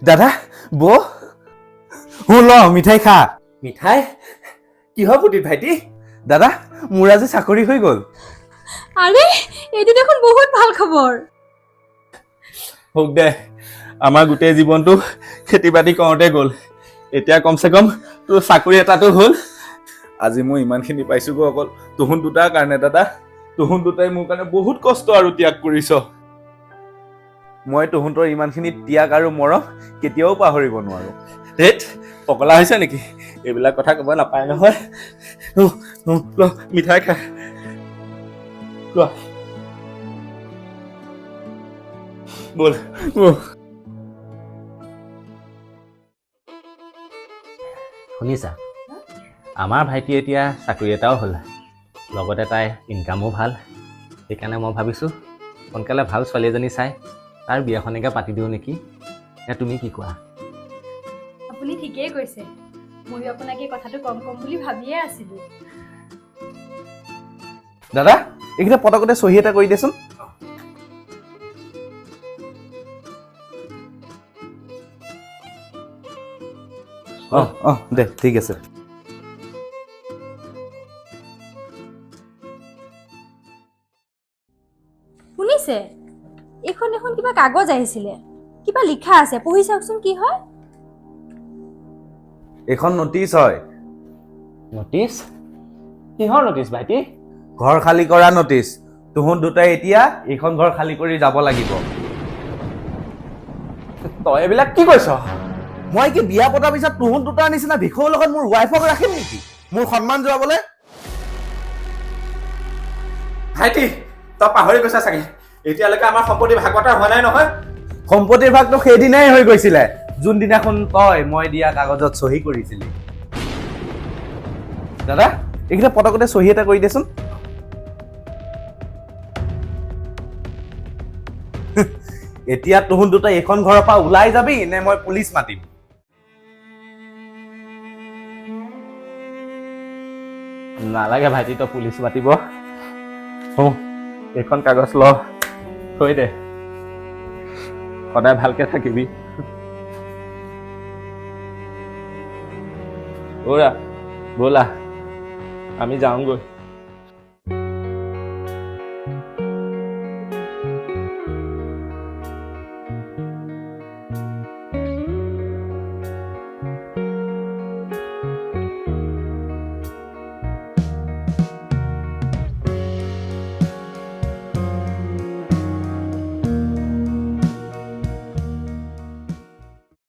দাদা, বৌ, ল, মিঠাই খা। মিঠাই কিহৰ ফুৰ্তিত, ভাইটি? দাদা, মোৰ আজি চাকৰি হৈ গ'ল। আৰে, এইটো দেখোন বহুত ভাল খবৰ। হওক দে, আমাৰ গোটেই জীৱনটো খেতি বাতি কৰোঁতে গ'ল। এতিয়া কমচে কম তোৰ চাকৰি এটাতো হ'ল। আজি মই ইমানখিনি পাইছোগৈ অকল তুহুন দুটাৰ কাৰণে। দাদা, তুহুন দুটাই মোৰ কাৰণে বহুত কষ্ট আৰু ত্যাগ কৰিছ। মই তহঁতৰ ইমানখিনি ত্যাগ আৰু মৰম কেতিয়াও পাহৰিব নোৱাৰো। ধেত, পগলা হৈছে নেকি? এইবিলাক কথা ক'ব নাপায় নহয়। ল, মিঠাই খা, লোৱা। ব'ল। শুনিছা, আমাৰ ভাইটি এতিয়া চাকৰি এটাও হ'ল, লগতে তাইৰ ইনকামো ভাল। সেইকাৰণে মই ভাবিছোঁ, সোনকালে ভাল ছোৱালী এজনী চাই তাৰ বিয়াখনকে পাতি দিওঁ নেকি? নে তুমি কি কোৱা? আপুনি ঠিকেই কৈছে। ময়ো আপোনাক এই কথাটো কম কম বুলি ভাবিয়ে আছিলোঁ। দাদা, এইকেইটা পটকতে চহী এটা কৰি দেচোন। অঁ, দে, ঠিক আছে। শুনিছে, এইখন দেখোন কিবা কাগজ আহিছিলে। কিবা লিখা আছে, পঢ়ি চাওকচোন কি হয়। এইখন নটিচ হয়। নটিচ? কিহৰ নটিচ, ভাইটি? ঘৰ খালী কৰা নটিচ। তুহুন দুটাই এতিয়া এইখন ঘৰ খালী কৰি যাব লাগিব। তই এইবিলাক কি কৈছ? মই কি বিয়া পতাৰ পিছত তুহুন দুটাৰ নিচিনা ভিখৌৰ লগত মোৰ ৱাইফক ৰাখিম নেকি, মোৰ সন্মান যোৱাবলে? ভাইটি, তই পাহৰি গৈছা চাগে, এতিয়ালৈকে আমাৰ সম্পত্তি ভাগ বতৰা হোৱা নাই নহয়। সম্পত্তিৰ ভাগটো সেইদিনাই হৈ গৈছিলে, যোনদিনাখন তই মই দিয়া কাগজত চহী কৰিছিলি। দাদা, এইকেইটা পটকতে চহী এটা কৰি দেচোন। এতিয়া তুহুন দুটা এইখন ঘৰৰ পৰা ওলাই যাবি নে মই পুলিচ মাতিম? নালাগে ভাইটি, তই পুলিচ মাতিব। এইখন কাগজ ল, থৈ দে। সদায় ভালকে থাকিবি। অ'ৰা, ব'লা, আমি যাওঁগৈ।